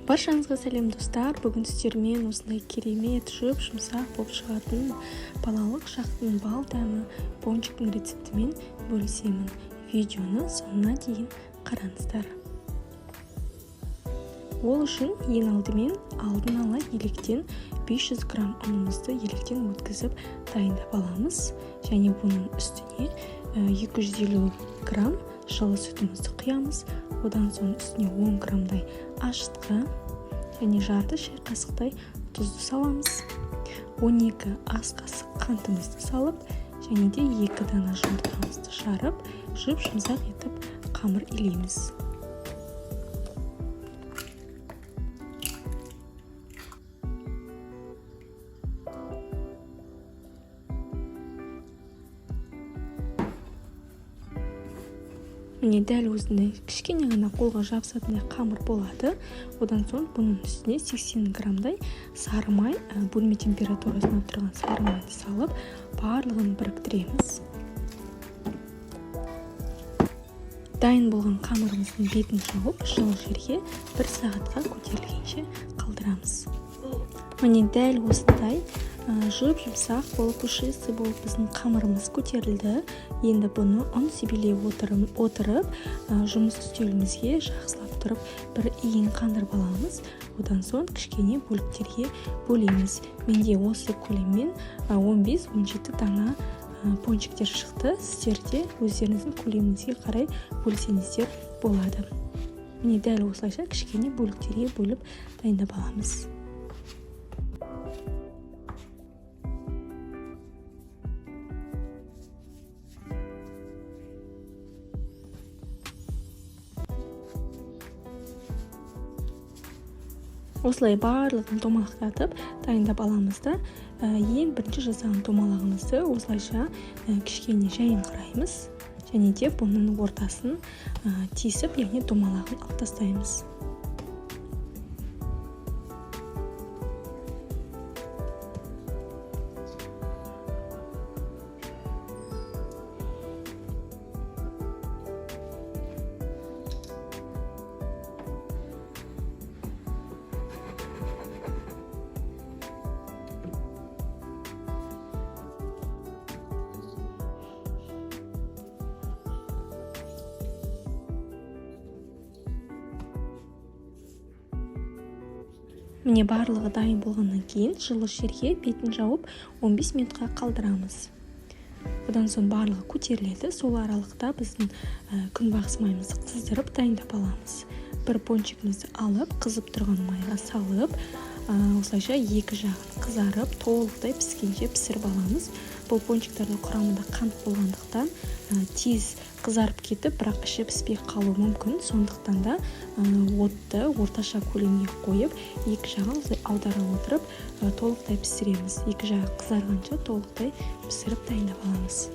Баршаңызға сәлем, достар! Бүгін сіздермен осындай керемет жұп-жұмсақ болып шығатын балалық шақтың бал дәмі пончиктің рецептімен бөлісемін. Видеоны соңына дейін қараңыздар. Ол үшін ең алдымен алдын ала електен 500 грамм ұнымызды електен өткізіп дайындап аламыз. Және бұның үстіне 250 грамм жылы сүтімізді құямыз. Одан соң үстіне 10 граммдай ашытқы және жарты шай қасықтай тұзды саламыз. 12 ас қасық қантымызды салып, және де 2 дана жұмыртқамызды жарып, жұп-жұмсақ етіп қамыр илейміз. Міне, дәл осындай кішкене ғана қолға жабысатындай қамыр болады. Одан соң бұның үстіне 80 граммдай сары май, бөлме температурасында тұрған сары майды салып, барлығын біріктіреміз. Дайын болған қамырымыздың бетін жауып, жылы жерге 1 сағатқа көтерілгенше қалдырамыз. Міне, дәл осындай жұп-жұмсақ болып, пушистый болып біздің қамырымыз көтерілді. Енді бұны ұн себелей отырып, жұмыс үстелімізге жақсылап тұрып бір иін қандырып аламыз. Одан соң кішкене бөліктерге бөлеміз. Менде осы көлеммен 15-17 дана пончиктер шықты. Сіздер де өздеріңіздің көлеміңізге қарай бөлсеңіздер болады. Міне, дәл осылайша кішкене бөліктерге бөліп дайындап аламыз. Осылай барлығын домалақтатып дайындап аламыз да, ең бірінші жасаған домалағымызды осылайша кішкене жайыңқыраймыз және де бұның ортасын тесіп, яғни домалағын алып тастаймыз. Міне, барлығы дайын болғаннан кейін жылы жерге бетін жауып 15 минутқа қалдырамыз. Одан соң барлығы көтеріледі. Сол аралықта біздің күнбағыс майымызды қыздырып дайындап аламыз. Бір пончигімізді алып, қызып тұрған майға салып, осылайша екі жағын қызарып, толықтай піскенше пісіріп аламыз. Бұл пончиктердің құрамында қант болғандықтан, тез қызарып кетіп, бірақ іші піспей қалуы мүмкін. Сондықтан да отты орташа көлемге қойып, екі жағын осылай аудара отырып, толықтай пісіреміз. Екі жағы қызарғанша толықтай пісіріп дайындап аламыз.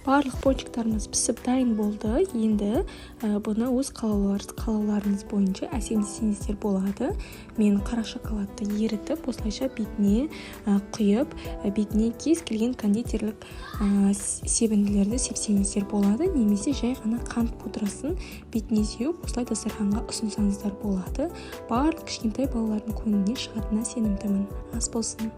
Барлық пончиктарымыз пісіп дайын болды. Енді бұны өз қалауларыңыз бойынша әсемдесеңіздер болады. Мен қара шоколадты ерітіп, осылайша бетіне құйып, бетіне кез келген кондитерлік себінділерді сепсеңіздер болады, немесе жай ғана қант пудрасын бетіне сеуіп, осылай дастарханға ұсынсаңыздар болады. Барлық кішкентай балалардың көңіліне шығатынына сенімдімін. Ас болсын.